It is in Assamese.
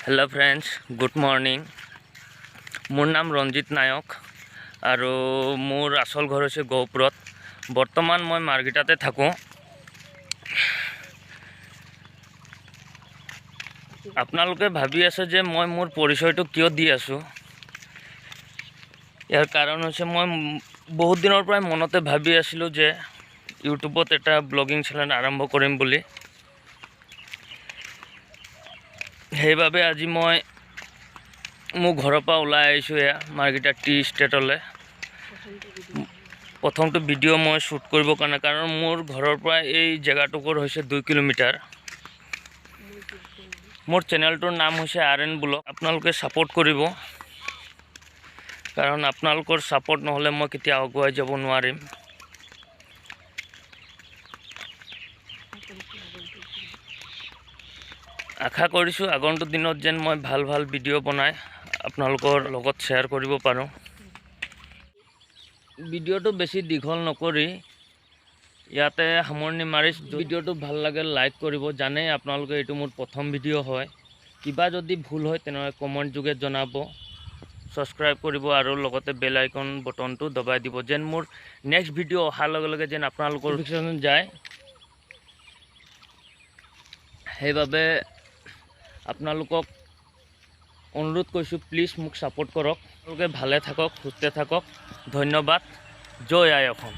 Hello' friends, good morning. মোৰ নাম ৰঞ্জিত নায়ক আৰু মোৰ আচল ঘৰ হৈছে গহপুৰত। বৰ্তমান মই মাৰ্ঘেৰিটাতে থাকোঁ। আপোনালোকে ভাবি আছে যে মই মোৰ পৰিচয়টো কিয় দি আছোঁ। ইয়াৰ কাৰণ হৈছে মই বহুত দিনৰ পৰাই মনতে ভাবি আছিলোঁ যে ইউটিউবত এটা ব্লগিং চেনেল আৰম্ভ কৰিম বুলি। সেইবাবে আজি মই মোৰ ঘৰৰ পৰা ওলাই আহিছোঁ এয়া মাৰ্ঘেৰিটা টি ষ্টেটলৈ। প্ৰথমটো ভিডিঅ' মই শ্বুট কৰিবৰ কাৰণে, কাৰণ মোৰ ঘৰৰ পৰা এই জেগাটুকুৰ হৈছে 2 কিলোমিটাৰ। মোৰ চেনেলটোৰ নাম হৈছে আৰ এন ব্লগ। আপোনালোকে ছাপোৰ্ট কৰিব, কাৰণ আপোনালোকৰ ছাপোৰ্ট নহ'লে মই কেতিয়াও আগুৱাই যাব নোৱাৰিম। আশা কৰিছোঁ আগন্তুক দিনত যেন মই ভাল ভাল ভিডিঅ' বনাই আপোনালোকৰ লগত শ্বেয়াৰ কৰিব পাৰোঁ। ভিডিঅ'টো বেছি দীঘল নকৰি ইয়াতে সামৰণি মাৰিছোঁ। ভিডিঅ'টো ভাল লাগে লাইক কৰিব। জানেই আপোনালোকে এইটো মোৰ প্ৰথম ভিডিঅ' হয়। কিবা যদি ভুল হয় তেনেহ'লে কমেণ্ট যোগে জনাব, ছাবস্ক্ৰাইব কৰিব আৰু লগতে বেল আইকন বটনটো দবাই দিব, যেন মোৰ নেক্সট ভিডিঅ' অহাৰ লগে লগে যেন আপোনালোকৰ নটিফিকেশ্যন যায়। সেইবাবে আপোনালোকক অনুৰোধ কৰিছোঁ, প্লিজ মোক ছাপোৰ্ট কৰক। আপোনালোকে ভালে থাকক, সুস্থে থাকক। ধন্যবাদ। জয় আই অসম।